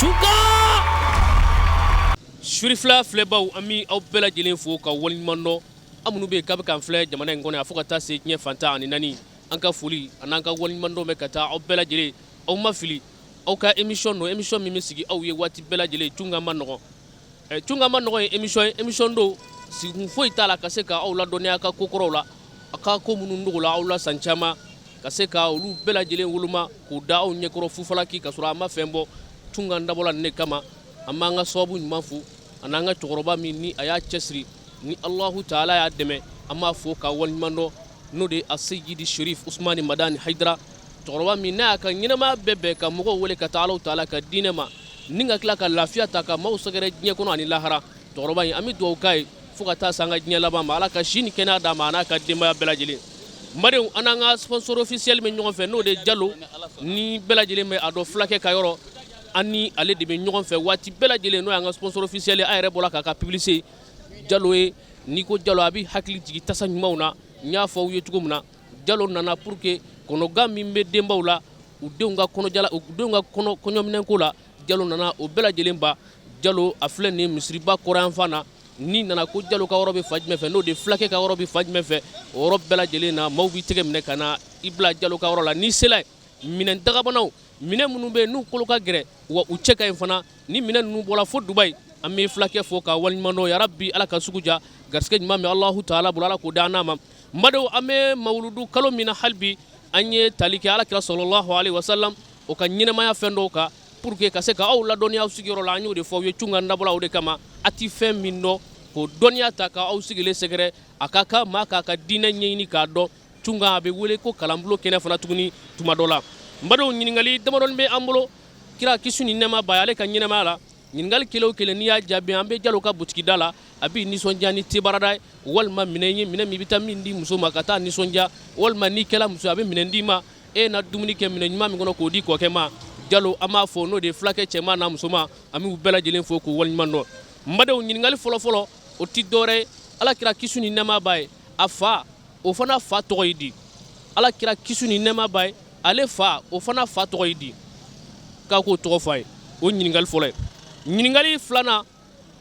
Tunka Surifila filɛbaw, an bɛ aw bɛɛ lajɛlen fo ka waleɲuman dɔn. An minnu bɛ yen k'a bɛ k'an filɛ jamana in kɔnɔ yan, fo ka taa se diɲɛ fan 14, an ka foli an'an ka waleɲuman dɔn bɛ ka taa aw bɛɛ lajɛlen. Aw ma fili, aw ka émission don, émission min bɛ sigi aw ye waati bɛɛ lajɛlen. Tunka ma nɔgɔn, Tunka ma nɔgɔn ye émission ye, émission don sigikun foyi t'a la ka se ka aw ladɔnniya ka ko kɔrɔw la, a ka ko minnu dogo la aw la san caman, ka se ka olu bɛɛ lajɛlen woloma k'u da aw ɲɛkɔrɔ fufalaki ka sɔrɔ a ma fɛn bɔ. Tunka dabɔla nin de kama. An b'an ka sababu ɲuman fo an'an ka cɛkɔrɔba min ni a y'a cɛsiri, ni Alahu taala y'a dɛmɛ, an b'a fo ka waleɲuman dɔn, n'o de ye Aseyidi Sherif Usumani Madani Hayidara, cɛkɔrɔba min n'a y'a ka ɲɛnamaya bɛɛ bɛn ka mɔgɔw wele ka taa Alahu taala ka diinɛ ma, ni ka tila ka lafiya ta ka maaw sɛgɛrɛ diɲɛ kɔnɔ ani lahara. Cɛkɔrɔba in, an bɛ dugawu k'a ye fo ka taa se an ka diɲɛ laban ma. Ala ka si ni kɛnɛya d'a ma, a n'a ka denbaya bɛɛ lajɛlen. N badenw, an n'an ka sponsor officiel bɛ ɲɔgɔn fɛ, n'o de ye Jalo, ni bɛɛ lajɛlen bɛ a dɔn fulakɛ ka yɔrɔ. An ni ale de bɛ ɲɔgɔn fɛ waati bɛɛ lajɛlen, n'o y'an ka sponsor officiel ye. A yɛrɛ bɔra k'a ka publicité. Jalo ye, n'i ko Jalo, a bɛ hakili jigin tasa ɲumanw na. N y'a fɔ aw ye cogo min na, Jalo nana pour que kɔnɔgan min bɛ denbaw la, u denw ka kɔnɔjala, u denw ka kɔnɔ kɔɲɔminɛnko la, Jalo nana o bɛɛ lajɛlen ban. Jalo a filɛ nin misiriba kɔrɔyanfan na. N'i nana ko Jalo ka yɔrɔ bɛ fan jumɛn fɛ, n'o de fulakɛ ka yɔrɔ bɛ fan jumɛn fɛ, o yɔrɔ bɛɛ lajɛlen na, maaw b'i tɛgɛ minɛ ka na i bila Jalo ka yɔrɔ la. N'i sela yen, minɛn dagabanaw, minɛn minnu bɛ yen n'u kolo ka gɛrɛ wa u cɛ ka ɲi fana, ni minɛn ninnu bɔra fo Dubayi. An bɛ fulakɛ fo ka waleɲuman dɔn. Yarabi, Ala ka sugu ja, garisɛgɛ ɲuman bɛ Alahu taala bolo, Ala k'o d'an n'a ma. N badenw, an bɛ mawuludu kalo min na hali bi, an ye tali kɛ Ala kira sɔlɔlahu alaihi wasalam o ka ɲɛnamaya fɛn dɔw kan pour que ka se ka aw ladɔnniya aw sigiyɔrɔ la. An y'o de fɔ aw ye, Tunka dabɔla o de kama. A ti fɛn min dɔn, k'o dɔnniya ta ka aw sigilen sɛgɛrɛ. A ka kan maa k'a ka diinɛ ɲɛɲini k'a dɔn. Tunka a bɛ wele ko kalanbulon kɛnɛ fana tuguni tuma dɔ la. N badenw, ɲininkali damadɔni bɛ an bolo kira kisi ni nɛɛma b'a ye, ale ka ɲɛnamaya la. Ɲininkali kelen o kelen, n'i y'a jaabi, an bɛ Jalo ka butigi da la, a b'i nisɔndiya ni tebarada ye, walima minɛn ye, minɛn min i bɛ taa min di muso ma ka taa nisɔndiya, walima n'i kɛla muso ye, a bɛ minɛn d'i ma, e na dumuni kɛ minɛn ɲuman min kɔnɔ k'o di kɔkɛ ma. Jalo, an b'a fɔ, n'o de ye fulakɛ cɛman n'a musoman, an b'u bɛɛ lajɛlen fo k'u waleɲuman dɔn. N badenw, ɲininkali fɔlɔfɔlɔ, o ti dɔwɛrɛ ye, Ala kira kisi ni nɛɛma b'a ye, a fa, o fana fa tɔgɔ ye di? Ala kira kisi ni nɛɛma b'a ye, ale fa, o fana fa tɔgɔ ye di? K'a k'o tɔgɔ fɔ a ye. O ɲininkali fɔlɔ ye. Ɲininkali filanan,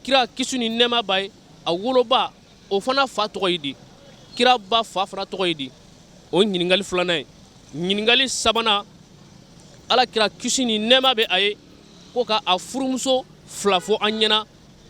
kira kisi ni nɛɛma b'a ye, a woloba, o fana fa tɔgɔ ye di? Kira ba fa fana tɔgɔ ye di? O ɲininkali filanan ye. Ɲininkali sabanan, Ala kira kisi ni nɛɛma bɛ a ye, ko ka a furumuso fila fɔ an ɲɛna,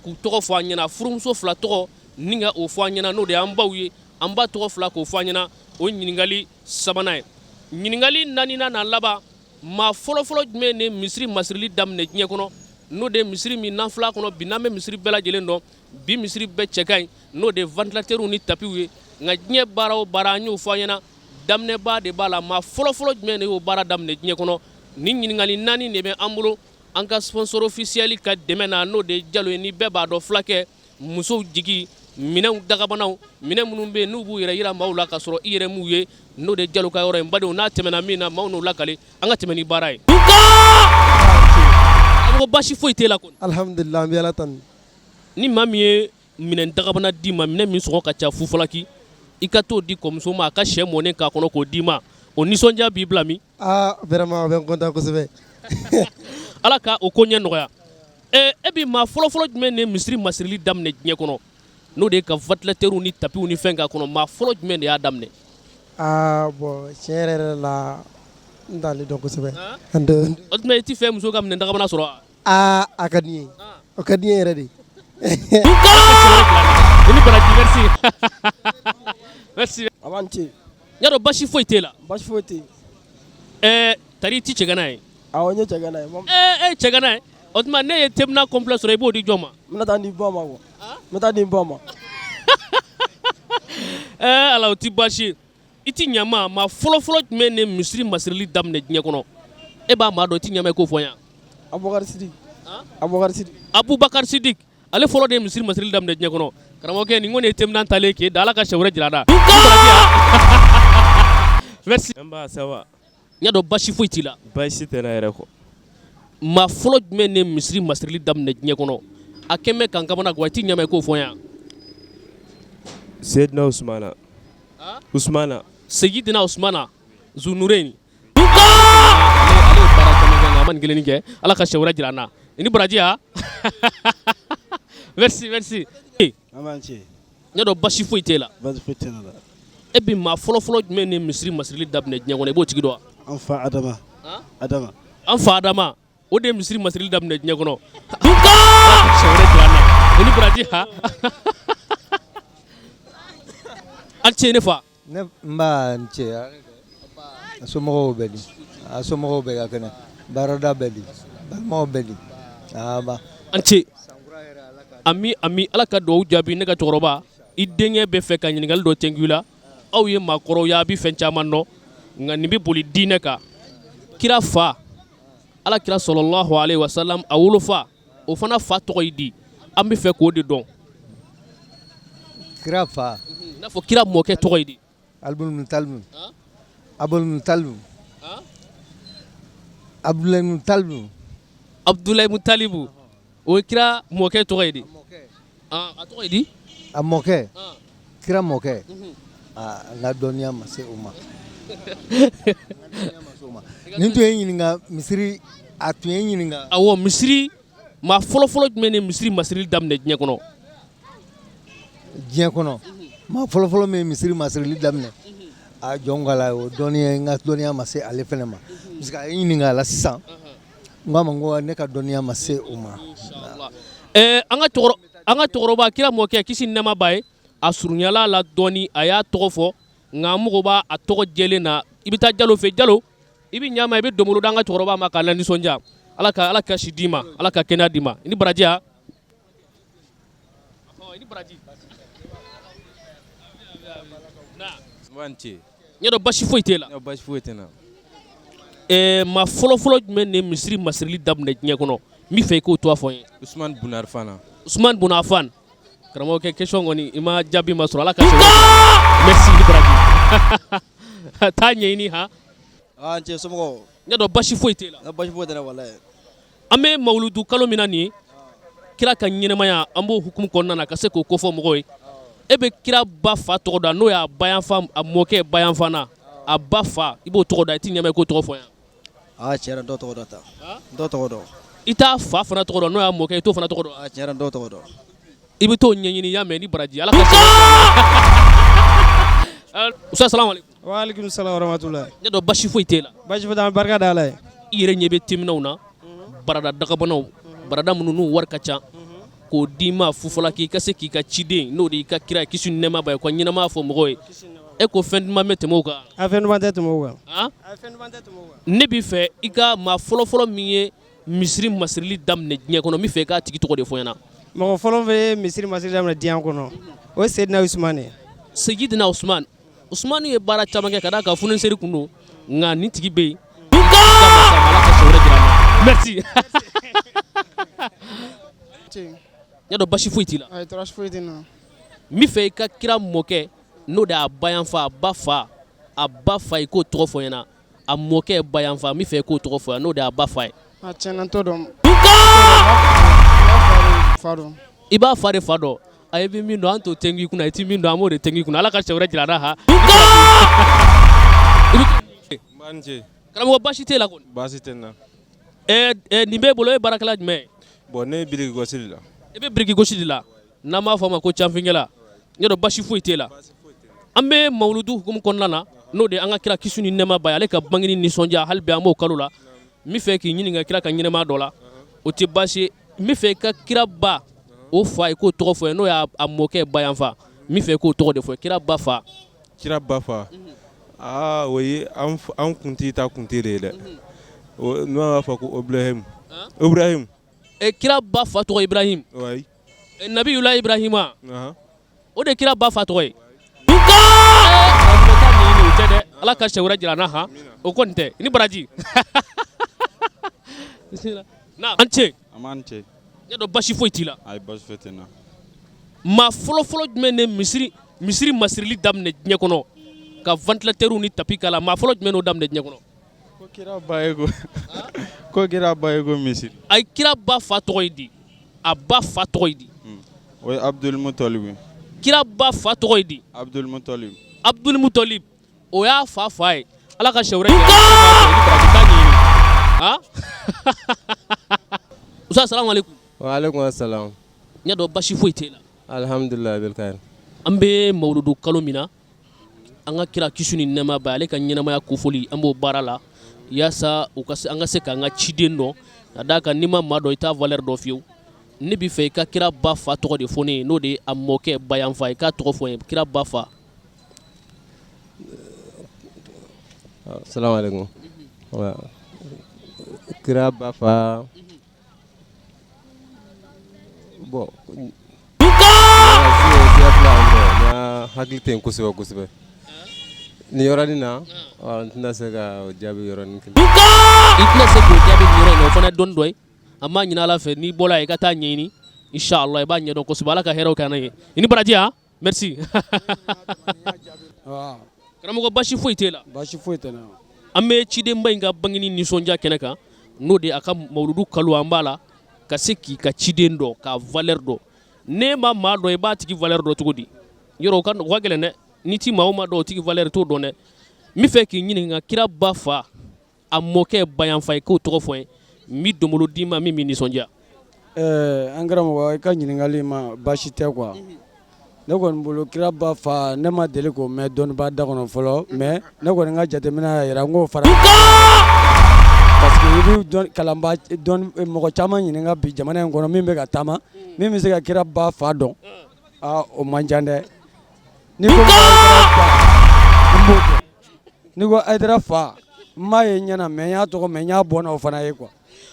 k'u tɔgɔ fɔ an ɲɛna, furumuso fila tɔgɔ ni ka o fɔ an ɲɛna, n'o de y'an baw ye, an ba tɔgɔ fila k'o fɔ an ɲɛna. O ɲininkali sabanan ye. Ɲininkali naaninan n'a laban, maa fɔlɔfɔlɔ jumɛn de misiri masirili daminɛ diɲɛ kɔnɔ, n'o de misiri min n'an filɛ kɔnɔ bi, n'an bɛ misiri bɛɛ lajɛlen dɔn bi, misiri bɛɛ cɛ ka ɲi, n'o de ventilateurw ni tapiw ye? Nka diɲɛ baara o baara, an y'o fɔ an ɲɛna, daminɛbaa de b'a la. Maa fɔlɔfɔlɔ jumɛn de y'o baara daminɛ diɲɛ kɔnɔ? Ni ɲininkali naani de bɛ an bolo an ka sponsor officiel ka dɛmɛ na, n'o de ye Jalo ye, ni bɛɛ b'a dɔn, fulakɛ musow jigi, minɛnw dagabanaw, minɛn minnu bɛ yen n'u b'u yɛrɛ yira maaw la ka sɔrɔ i yɛrɛ m'u ye, n'o de ye Jalo ka yɔrɔ ye. N badenw, n'a tɛmɛna min na, maaw n'o lakale. An ka tɛmɛ ni baara ye. Ko basi foyi t'e la kɔni? Alhamdulillah, an bɛ Ala tanu. Ni maa min ye minɛn dagabana d'i ma, minɛn min sɔngɔ ka ca fufalaki, i ka t'o di kɔmuso ma, a ka sɛ mɔnen k'a kɔnɔ k'o d'i ma, o nisɔndiya b'i bila min? Aa, vraiment, o bɛ n content kosɛbɛ. Ala ka o ko ɲɛ nɔgɔya. E bi maa fɔlɔfɔlɔ jumɛn de misiri masirili daminɛ diɲɛ kɔnɔ, n'o de ye ka ventilateurw ni tapiw ni fɛn k'a kɔnɔ? Maa fɔlɔ jumɛn de y'a daminɛ? Aa bon, tiɲɛ yɛrɛ yɛrɛ la, n t'ale dɔn kosɛbɛ. O tuma i t'i fɛ muso ka minɛn dagabana sɔrɔ wa? Aa, a ka di n ye, o ka di n ye yɛrɛ de. I ni baraji, merci, merci. A b'an ce. N y'a dɔn basi foyi t'e la? Basi foyi tɛ yen. Tari, i ti cɛgana ye? Awɔ, n ye cɛgana ye. E ye cɛgana ye, o tuma ne ye temina complet sɔrɔ, i b'o di jɔn ma? N bɛna taa di n ba ma quoi, n bɛ taa di n ba ma. Ala, o ti baasi ye. I ti ɲama, maa fɔlɔfɔlɔ jumɛn de misiri masirili daminɛ diɲɛ kɔnɔ? E b'a maa dɔn, i ti ɲama, i k'o fɔ n ye. Abubakar Sidik, Abubakar Sidik. Abubakar Sidik, ale fɔlɔ de ye misiri masirili daminɛ diɲɛ kɔnɔ. Karamɔgɔkɛ, nin kɔni ye temina talen k'e da. Ala ka siɲɛ wɛrɛ jira an na. Merci. Nba, ça va? N y'a dɔn basi foyi t'i la? Baasi tɛ n na yɛrɛ kɔ. Maa fɔlɔ jumɛn de misiri masirili daminɛ diɲɛ kɔnɔ? A kɛn bɛ k'an kamana gan, i ti ɲama, i k'o fɔ n ye. Seydina Usumana. Usumana. Seyidina Usumana Zunureyini. Ale ye baara caman kɛ, nka a ma nin kelennin kɛ. Ala ka siɲɛ wɛrɛ jira an na. I ni baraji ha. Merci, merci. An b'an ce. N y'a dɔn basi foyi t'e la. Basi foyi tɛ ne la. E bi maa fɔlɔfɔlɔ jumɛn ni misiri masirili daminɛ diɲɛ kɔnɔ, i b'o tigi dɔn wa? An fa Adama. Adama. An fa Adama, o de ye misiri masirili daminɛ diɲɛ kɔnɔ. Siɲɛ wɛrɛ jira an na. I ni baraji ha. A ce ne fa. Ne nba n ce. A somɔgɔw bɛ di? A somɔgɔw bɛ ka kɛnɛ? Baarada bɛ di? Balimaw bɛ di? Aba. An ce. Ami ami, Ala ka dugawu jaabi. Ne ka cɛkɔrɔba, i denkɛ bɛ fɛ ka ɲininkali dɔ tɛnku i la. Aw ye maakɔrɔw ye, a bɛ fɛn caman dɔn, nka nin bɛ boli diinɛ kan. Kira fa, Ala kira sɔlɔlahu alayhi wa salam, a wolofa, o fana fa tɔgɔ ye di? An bɛ fɛ k'o de dɔn. Kira fa. I n'a fɔ kira mɔkɛ tɔgɔ ye di? Abdul Mutalib. Abdul Mutalib. Abdul Mutalib. Abdulayi Mutalibu, o ye kira mɔkɛ tɔgɔ ye di? A tɔgɔ ye di? A mɔkɛ, kira mɔkɛ, aa, n ka dɔnniya ma se o ma. Nin tun ye ɲininka misiri, a tun ye ɲininka. Awɔ, misiri maa fɔlɔfɔlɔ jumɛn ni misiri masirili daminɛ diɲɛ kɔnɔ? Diɲɛ kɔnɔ maa fɔlɔfɔlɔ min ye misiri masirili daminɛ, a jɔn ko Ala, o dɔnniya, n ka dɔnniya ma se ale fɛnɛ ma, parce que a ye ɲininka a la sisan, n k'a ma n ko ne ka dɔnniya ma se o ma. An ka cɛkɔrɔba, kira mɔkɛ, kisi ni nɛɛma b'a ye, a surunyala la dɔɔni, a y'a tɔgɔ fɔ, nka an mago b'a a tɔgɔ jɛlen na. I bɛ taa Jalo fɛ. Jalo, i bɛ ɲa ma, i bɛ donbolo d'an ka cɛkɔrɔba ma k'a la nisɔndiya. Ala ka si d'i ma, Ala ka kɛnɛya d'i ma. I ni baraji ha. I ni baraji. N ce. N y'a dɔn basi foyi t'e la. Basi foyi tɛ n na. Maa fɔlɔfɔlɔ jumɛn ni misiri masirili daminɛ diɲɛ kɔnɔ? N bɛ fɛ i k'o tɔgɔ fɔ n ye. Usumani Bunarifana. Usumani Bunafan. Karamɔgɔkɛ, question kɔni, i ma jaabi ma sɔrɔ. Ala ka merci, ni baraji. Taa ɲɛɲini ha. Aa, n cɛ, somɔgɔw? N y'a dɔn basi foyi t'e la. Basi foyi tɛ ne walayi. An bɛ mawuludu kalo min na nin ye, kira ka ɲɛnɛmaya, an b'o hukumu kɔnɔna na ka se k'o kofɔ mɔgɔw ye. E bɛ kira ba fa tɔgɔ dɔn, n'o y'a bayanfan, a mɔkɛ bayanfan na, a ba fa, i b'o tɔgɔ dɔn? I t'i ɲɛmɛ i k'o tɔgɔ fɔ yan. Aa, tiɲɛ yɛrɛ, n t'o tɔgɔ dɔn tan, n t'o tɔgɔ dɔn. I t'a fa fana tɔgɔ dɔn, n'o y'a mɔkɛ, i t'o fana tɔgɔ dɔn? Aa, tiɲɛ yɛrɛ, n t'o tɔgɔ dɔn. I bɛ t'o ɲɛɲini, i y'a mɛn? Ni baraji, Ala ka. Usa, salamu aleykum. Wa aleykum salam wa rahmatulah. Ne dɔn basi foyi t'e la. Basi foyi t'an, barika da Ala ye. I yɛrɛ ɲɛ bɛ teminɛw na, barada dagabanaw, barada minnu n'u wari ka ca, k'o d'i ma fufala k'i ka se k'i ka ciden, n'o de y'i ka kira ye, kisi ni nɛɛma b'a ye, ka ɲɛnamaya fɔ mɔgɔw ye. E ko fɛn duman bɛ tɛmɛ o kan? A fɛn duman tɛ tɛmɛ o kan. Han? A fɛn duman tɛ tɛmɛ o kan. Ne b'i fɛ i ka maa fɔlɔfɔlɔ min ye misiri masirili daminɛ diɲɛ kɔnɔ, n bɛ fɛ i k'a tigi tɔgɔ de fɔ n ɲɛna. Mɔgɔ fɔlɔ bɛ misiri masiri daminɛ diɲɛ kɔnɔ, o ye Seydina Usumani ye. Seyidina Usumani. Usumani ye baara caman kɛ ka d'a kan funiseri kun don, nka nin tigi bɛ yen. Ala ka sɔrɔ jira an na. Merci. N y'a dɔn basi foyi t'i la. Ayi, tɔɔrɔ foyi tɛ n na. N bɛ fɛ i ka kira mɔkɛ, n'o de y'a bayanfa, a ba fa, a ba fa, i k'o tɔgɔ fɔ n ɲɛna. A mɔkɛ bayanfa, n bɛ fɛ i k'o tɔgɔ fɔ n ɲɛna, n'o de y'a ba fa ye. A tiɲɛ na, n t'o dɔn. Fa dɔn. I b'a fa de fa dɔn. A i bɛ min dɔn, an t'o tɛnku i kunna. I tɛ min dɔn, an b'o de tɛnku i kunna. Ala ka siɲɛ wɛrɛ jira an na ha. N ce. Karamɔgɔ, basi t'e la kɔni? Baasi tɛ n na. Nin b'e bolo, e ye baarakɛla jumɛn ye? Bon, ne ye biriki gosi de la. I bɛ biriki gosi de la, n'an b'a fɔ a ma ko canfinkɛla. N y'a dɔn basi foyi t'e la. An bɛ mawuludu hukumu kɔnɔna na, n'o de ye an ka kira, kisi ni nɛɛma b'a ye, ale ka bangeni nisɔndiya, hali bi an b'o kalo la. N bɛ fɛ k'i ɲininka kira ka ɲɛnɛmaya dɔ la, o tɛ baasi ye. N bɛ fɛ i ka kira ba, o fa, i k'o tɔgɔ fɔ n ye, n'o y'a mɔkɛ bayanfa. N bɛ fɛ i k'o tɔgɔ de fɔ, kira ba fa. Kira ba fa, aa, o ye an kuntigi ta kuntigi de ye dɛ. N'o b'a fɔ ko Ibrahim, Ibrahim. Kira ba fa tɔgɔ Ibrahim? Oui. Nabiyula Ibrahima? O de kira ba fa tɔgɔ ye. O tɛ dɛ, Ala ka siɲɛ wɛrɛ jira an na han. O kɔni tɛ. I ni baraji. An ce. An b'an ce. N y'a dɔn basi foyi t'i la. Ayi, basi foyi tɛ n na. Maa fɔlɔfɔlɔ jumɛn de misiri masirili daminɛ diɲɛ kɔnɔ, ka ventilateur ni tapis k'a la, maa fɔlɔ jumɛn n'o daminɛ diɲɛ kɔnɔ? Ko kira ba ye ko, ko kira ba ye ko misiri. Ayi, kira ba fa tɔgɔ ye di? A ba fa tɔgɔ ye di? O ye Abdul Mutalib. Kira ba fa tɔgɔ ye di? Abdul Mutalib. Abdul Mutalib, o y'a fa fa ye. Ala ka siɲɛ wɛrɛ. Usa, salamu aleykum. Wa aleykum salam. N y'a dɔn basi foyi t'e la. Alhamdulilah bilkhair. An bɛ mawuludu kalo min na, an ka kira kisi ni nɛɛma b'a ye, ale ka ɲɛnamaya kofɔli, an b'o baara la yaasa u ka se, an ka se k'an ka ciden dɔn, ka d'a kan n'i ma maa dɔn, i t'a valeur dɔn fiyewu. Ne b'i fɛ i ka kira ba fa tɔgɔ de fɔ ne ye, n'o de ye a mɔkɛ bayanfa, i k'a tɔgɔ fɔ n ye, kira ba fa. Salamu aleykum. Kira ba fa, bon, hakili tɛ yen kosɛbɛ kosɛbɛ nin yɔrɔnin na, n tɛna se ka o jaabi yɔrɔnin kelen. I tɛna se k'o jaabi nin yɔrɔ in na, o fana ye dɔnni dɔ ye. An b'a ɲini Ala fɛ, n'i bɔra yen i ka taa ɲɛɲini, inshallah i b'a ɲɛdɔn kosɛbɛ. Ala ka hɛrɛw k'an ye. I ni baraji. Han, merci. Karamɔgɔ, basi foyi t'e la? Basi foyi tɛ n na. An bɛ cidenba in ka bangeni nisɔndiya kɛnɛ kan, n'o de a ka mawuludu kalo, an b'a la ka se k'i ka ciden dɔn, k'a valeur dɔn. N'e ma maa dɔn, i b'a tigi valeur dɔn cogo di? Yɔrɔ o ka gɛlɛn dɛ. N'i ti maa o maa dɔn, o tigi valeur t'o dɔn dɛ. N bɛ fɛ k'i ɲininka, kira ba fa, a mɔkɛ bayanfa, i k'o tɔgɔ fɔ n ye. N bɛ donbolo d'i ma min b'i nisɔndiya. Ɛɛ, an karamɔgɔ, i ka ɲininkali ma baasi tɛ quoi. Ne kɔni bolo, kira ba fa, ne ma deli k'o mɛn dɔnnibaa da kɔnɔ fɔlɔ, mais ne kɔni ka jateminɛ y'a jira n k'o fara, parce que i bɛ kalanba dɔn mɔgɔ caman ɲininka bi jamana in kɔnɔ min bɛ ka taama, min bɛ se ka kira ba fa dɔn, aa, o man ca dɛ. N'i ko ba, n b'o dɔn. N'i ko Hayidara fa, n m'a ye ɲɛ na, mais n y'a tɔgɔ mɛn, n y'a bɔ n na, o fana ye quoi.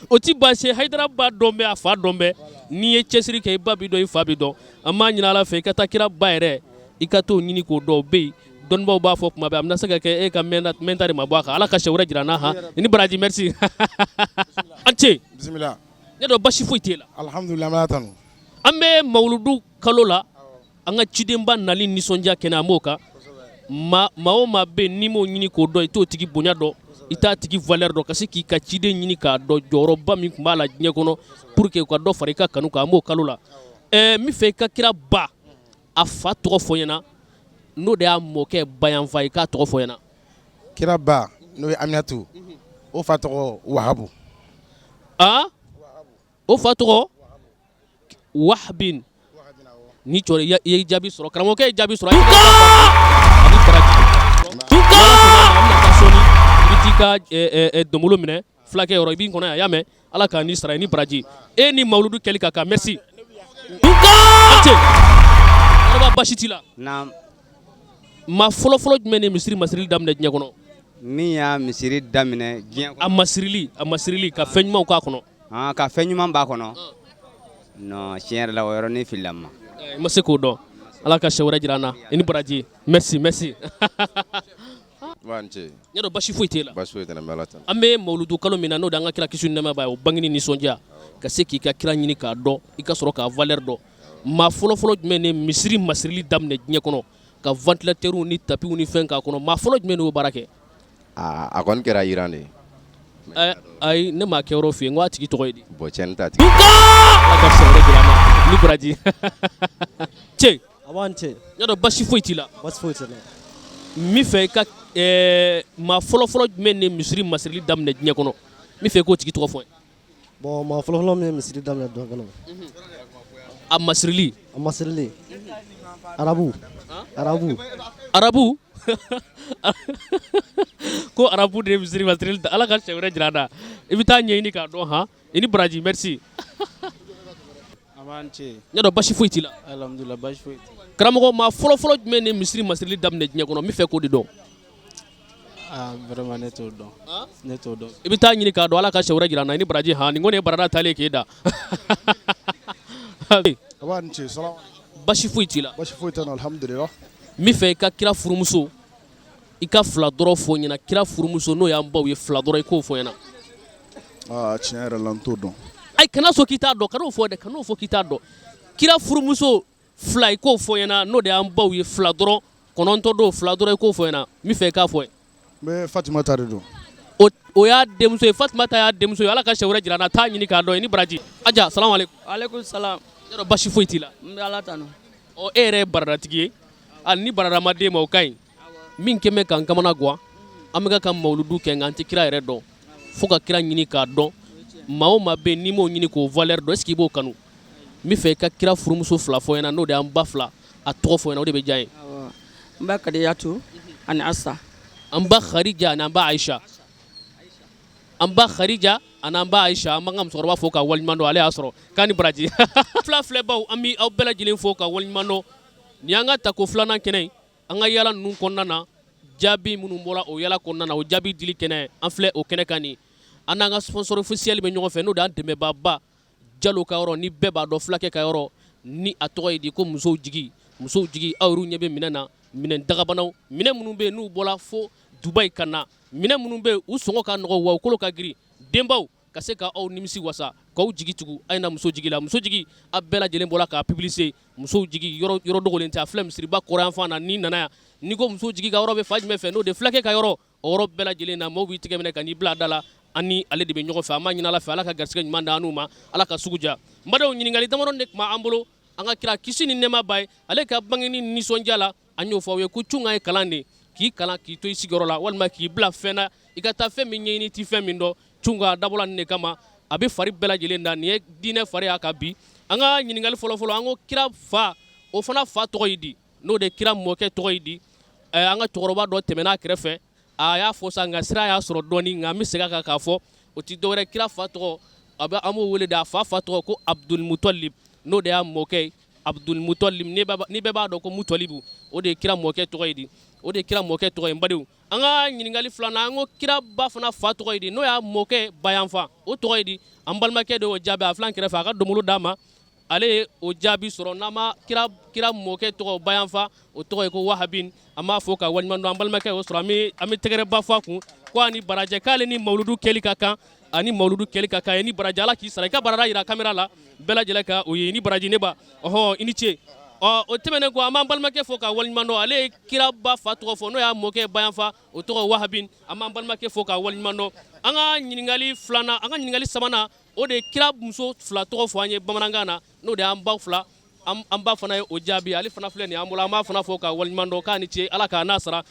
O ti baasi ye. Hayidara ba dɔn bɛ, a fa dɔn bɛ. N'i ye cɛsiri kɛ, i ba b'i dɔn, i fa b'i dɔn. An b'a ɲini Ala fɛ, i ka taa kira ba yɛrɛ, i ka t'o ɲini k'o dɔn. O bɛ yen, dɔnnibaw b'a fɔ kuma bɛɛ. A bɛna se ka kɛ e ka mɛnta de ma bɔ a kan. Ala ka siɲɛ wɛrɛ jira an na. Han, i ni baraji, merci. An ce. Bisimila. Ne dɔn basi foyi t'e la? Alhamdulilah, an bɛ Ala tanu. An bɛ mawuludu kalo la, an ka cidenba nali nisɔndiya kɛnɛ, an b'o kan. Maa o maa bɛ yen, n'i m'o ɲini k'o dɔn, i t'o tigi bonya dɔn, i t'a tigi valeur dɔn. Ka se k'i ka ciden ɲini k'a dɔn, jɔyɔrɔba min tun b'a la diɲɛ kɔnɔ, pour que u ka dɔ fara i ka kanu kan, an b'o kalo la. Ɛɛ, n bɛ fɛ i ka kira ba, a fa tɔgɔ fɔ n ɲɛna, n'o de y'a mɔkɛ bayanfa, i k'a tɔgɔ fɔ n ɲɛna. Kira ba, n'o ye Aminatu, o fa tɔgɔ Wahabu. Aa, o fa tɔgɔ Wahabin. Ni cɔ, i ye jaabi sɔrɔ. Karamɔgɔkɛ ye jaabi sɔrɔ. Ani baraji. An bɛna taa sɔɔni, i bɛ t'i ka donbolo minɛ fulakɛ yɔrɔ, i b'i kɔnɔ yan. Y'a mɛn? Ala k'a ni sara i ni baraji e ni mawuludu kɛli ka kan. Merci. Kɔrɔba, basi t'i la? Naam. Maa fɔlɔfɔlɔ jumɛn ni misiri masirili daminɛ diɲɛ kɔnɔ? Min y'a misiri daminɛ diɲɛ kɔnɔ? A masirili, a masirili, ka fɛn ɲumanw k'a kɔnɔ. Ah, ka fɛn ɲuman b'a kɔnɔ. Non, tiɲɛ yɛrɛ la, o yɔrɔnin filila n ma. I ma se k'o dɔn. Ala ka siɲɛ wɛrɛ jira an na. I ni baraji, merci, merci. Wa ni ce. N y'a dɔn basi foyi t'e la? Basi foyi tɛ n na, n bɛ Ala tanu. An bɛ mawuludu kalo min na, n'o de an ka kira kisi ni nɛɛma b'a ye, o bangeni nisɔndiya, ka se k'i ka kira ɲini k'a dɔn, i ka sɔrɔ k'a valeur dɔn. Maa fɔlɔfɔlɔ jumɛn ni misiri masirili daminɛ diɲɛ kɔnɔ, ka ventilateur ni tapis ni fɛn k'a kɔnɔ, maa fɔlɔ jumɛn y'o baara kɛ? Aa, a kɔni kɛra Iran de ye. Ayi, ne m'a kɛyɔrɔ f'i ye, n ko a tigi tɔgɔ ye di? Bon, cɛ, ne t'a tigi. Ala ka siɲɛ wɛrɛ jira an na, ni baraji cɛ. A b'an cɛ. N y'a dɔn basi foyi t'i la? Basi foyi tɛ n na. N bɛ fɛ i ka maa fɔlɔfɔlɔ jumɛn ni misiri masirili daminɛ diɲɛ kɔnɔ, n bɛ fɛ i k'o tigi tɔgɔ fɔ n ye. Bon, maa fɔlɔfɔlɔ min ye misiri daminɛ diɲɛ kɔnɔ? A masirili. A masirili, arabu, arabu. Arabu ko arabu de ye misiri masirili. Ala ka siɲɛ wɛrɛ jira an na, i bɛ taa ɲɛɲini k'a dɔn. Han, i ni baraji, merci. An ce. N y'a dɔn basi foyi t'i la? Alhamdulilah, basi foyi tɛ. Karamɔgɔ, maa fɔlɔfɔlɔ jumɛn ni misiri masirili daminɛ diɲɛ kɔnɔ? N bɛ fɛ k'o de dɔn. Ah, vraiment, ne t'o dɔn, ne t'o dɔn. I bɛ taa ɲini k'a dɔn. Ala ka siɲɛ wɛrɛ jira an na, i ni baraji. Han, nin kɔni ye barada taalen k'e da. A ni ce, salam. Basi foyi t'i la? Basi foyi tɛ n na, alhamdulilah. N bɛ fɛ i ka kira furumuso, i ka fila dɔrɔn fɔ n ɲɛna. Kira furumuso, n'o y'an baw ye, fila dɔrɔn i k'o fɔ n ɲɛna. Aa, tiɲɛ yɛrɛ la, n t'o dɔn. Ayi, kana sɔn k'i t'a dɔn. Kan'o fɔ dɛ, kan'o fɔ k'i t'a dɔn. Kira furumuso fila, i k'o fɔ n ɲɛna, n'o de y'an baw ye. Fila dɔrɔn, 9 don, fila dɔrɔn i k'o fɔ n ɲɛna. N bɛ fɛ i k'a fɔ n ye. N bɛ Fatima ta de dɔn. O y'a denmuso ye. Fatima ta y'a denmuso ye. Ala ka siɲɛ wɛrɛ jira an na, taa ɲini k'a dɔn. I ni baraji. Aja, salamu aleykum. Aleykum salam. Yɔrɔ basi foyi t'i la? N bɛ Ala tanu. Ɔ, e yɛrɛ ye baradatigi ye. Hali ni barada ma d'e ma, o ka ɲi. Min kɛn bɛ k'an kamana gan, an bɛ ka mawuludu kɛ, nka an tɛ kira yɛrɛ dɔn. Fo ka kira ɲini k'a dɔn. Maa o maa bɛ yen n'i m'o ɲini k'o valeur dɔn, est ce que i b'o kanu? N bɛ fɛ i ka kira furumuso fila fɔ n ɲɛna, n'o de y'an ba fila, a tɔgɔ fɔ n ɲɛna, o de bɛ diya n ye. Awɔ, n ba Kadijatu ani Asa. An ba Khadija ani an ba Aisha. An ba Khadija ani an ba Aisha. An b'an ka musokɔrɔba fo ka waleɲuman dɔn, ale y'a sɔrɔ k'a ni baraji. Fila filɛbaw, an bɛ aw bɛɛ lajɛlen fo ka waleɲuman dɔn. Nin y'an ka tako filanan kɛnɛ ye an ka yala ninnu kɔnɔna na. Jaabi minnu bɔra o yala kɔnɔna na, o jaabi dili kɛnɛ, an filɛ o kɛnɛ kan nin. An n'an ka sponsor officiel bɛ ɲɔgɔn fɛ, n'o de y'an dɛmɛbaaba Jalo ka yɔrɔ, ni bɛɛ b'a dɔn fulakɛ ka yɔrɔ, ni a tɔgɔ ye di ko musow jigi. Musow jigi, aw yɛrɛ ɲɛ bɛ minɛn na, minɛn dagabanaw, minɛn minnu bɛ yen n'u bɔra fo Dubayi ka na, minɛn minnu bɛ yen u sɔngɔ ka nɔgɔ wa u kolo ka girin, denbaw ka se ka aw nimisi wasa, k'aw jigi tugu. A ye na muso jigi la. Muso jigi, a bɛɛ lajɛlen bɔra k'a publicité. Musow jigi yɔrɔ yɔrɔ dogolen tɛ, a filɛ misiriba kɔrɔyanfan na. N'i nana yan, n'i ko muso jigi ka yɔrɔ bɛ fan jumɛn fɛ, n'o de fulakɛ ka yɔrɔ, o yɔrɔ bɛɛ lajɛlen na, maaw b'i tigɛ minɛ ka n'i bila a da la. An ni ale de bɛ ɲɔgɔn fɛ. An b'a ɲini Ala fɛ, Ala ka garisɛgɛ ɲuman d'an n'u ma, Ala ka sugu diya. N badenw, ɲininkali damadɔ de tun b'an bolo an ka kira kisi ni nɛɛma b'a ye, ale ka bangeni nisɔndiya la. An y'o fɔ aw ye ko cunga ye kalan de, k'i kalan k'i to i sigiyɔrɔ la, walima k'i bila fɛn na i ka taa fɛn min ɲɛɲini, i tɛ fɛn min dɔn. Cunga dabɔla nin de kama, a bɛ fari bɛɛ lajɛlen da. Nin ye diinɛ fari y'a kan bi. An ka ɲininkali fɔlɔfɔlɔ, an ko kira fa, o fana fa tɔgɔ ye di, n'o de kira mɔkɛ tɔgɔ ye di. An ka cɛkɔrɔba dɔ tɛmɛna a kɛrɛfɛ, a y'a fɔ sa, nka sira y'a sɔrɔ dɔɔni, nka an bɛ segin a kan k'a fɔ, o tɛ dɔwɛrɛ, kira fa tɔgɔ, a bɛ an b'o wele de, a fa fa tɔgɔ ko Abdulmutalib, n'o de y'a mɔkɛ ye. Abdulmutalib, ni bɛɛ b'a dɔn ko Mutalibu, o de ye kira mɔkɛ tɔgɔ ye di, o de ye kira mɔkɛ tɔgɔ ye. N badenw, an ka ɲininkali filanan, an ko kira ba fana fa tɔgɔ ye di, n'o y'a mɔkɛ bayanfan, o tɔgɔ ye di. An balimakɛ de y'o jaabi, a filɛ an kɛrɛfɛ, a ka donbolo d'a ma, ale ye o jaabi sɔrɔ. N'an ma kira kira mɔkɛ tɔgɔ bayanfa, o tɔgɔ ye ko Wahabin. An b'a fo ka waleɲuman dɔn. An balimakɛ y'o sɔrɔ, an bɛ tɛgɛrɛba fɔ a kun ko a ni barajɛ, k'ale ni mawuludu kɛli ka kan, ani mawuludu kɛli ka kan. I ni baraji, Ala k'i sara. I ka barada jira kamera la, bɛɛ lajɛlen ka o ye. I ni baraji ne ba, ɔhɔ, i ni ce. Ɔ, o tɛmɛnen kɔ, an b'an balimakɛ fo ka waleɲuman dɔn. Ale ye kira ba fa tɔgɔ fɔ, n'o y'a mɔkɛ bayanfa, o tɔgɔ Wahabin. An b'an balimakɛ fo ka waleɲuman dɔn. An ka ɲininkali filanan, an ka ɲininkali sabanan, o de ye kira muso fila tɔgɔ fɔ an ye bamanankan na, n'o de y'an ba fila. An ba fana ye o jaabi, ale fana filɛ nin an bolo. An b'a fana fo ka waleɲuman dɔn k'a ni ce, Ala k'a n'a sara.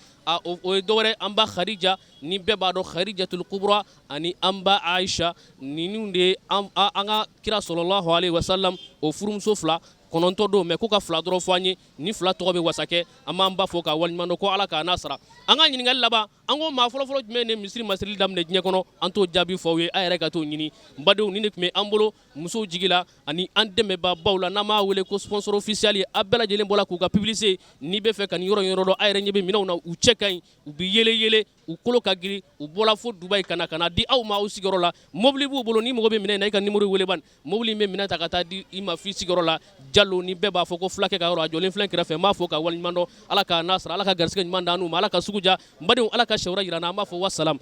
O ye dɔwɛrɛ, an ba Khadija, ni bɛɛ b'a dɔn Khadijatul Kubra, ani an ba Aisha, ninnu de ye an ka kira sallallahu alaihi wasallam o furumuso fila. Kɔnɔntɔn don, mais k'u ka fila dɔrɔn fɔ an ye, ni fila tɔgɔ bɛ wasa kɛ. An b'an ba fo ka waleɲuman dɔn ko Ala k'a n'a sara. An ka ɲininkali laban, an ko maa fɔlɔfɔlɔ jumɛn de misiri masirili daminɛ diɲɛ kɔnɔ? An t'o jaabi fɔ aw ye, a yɛrɛ ka t'o ɲini. N badenw, nin de tun bɛ an bolo musow jigi la ani an dɛmɛbaabaw la, n'an b'a wele ko sponsor officiel ye. A bɛɛ lajɛlen bɔra k'u ka publicité. N'i bɛ fɛ ka nin yɔrɔ in yɔrɔ dɔn, a yɛrɛ ɲɛ bɛ minɛnw na, u cɛ ka ɲi, u bɛ yele yele, u kolo ka girin, u bɔra fo Dubayi ka na ka na di aw ma aw sigiyɔrɔ la. Mobili b'u bolo, n'i mago bɛ minɛn na, i ka numéro wele bani, mobili in bɛ minɛn ta ka taa di i ma f'i sigiyɔrɔ la. Jalo, ni bɛɛ b'a fɔ ko fulakɛ ka yɔrɔ, a jɔlen filɛ kɛrɛfɛ. N b'a fo ka waleɲuman dɔn. Ala k'a n'a sara, Ala ka garisɛgɛ ɲuman d'an n'u ma, Ala ka sugu diya. N badenw, Ala ka siɲɛ wɛrɛ jira an na. An b'a fɔ wasalam.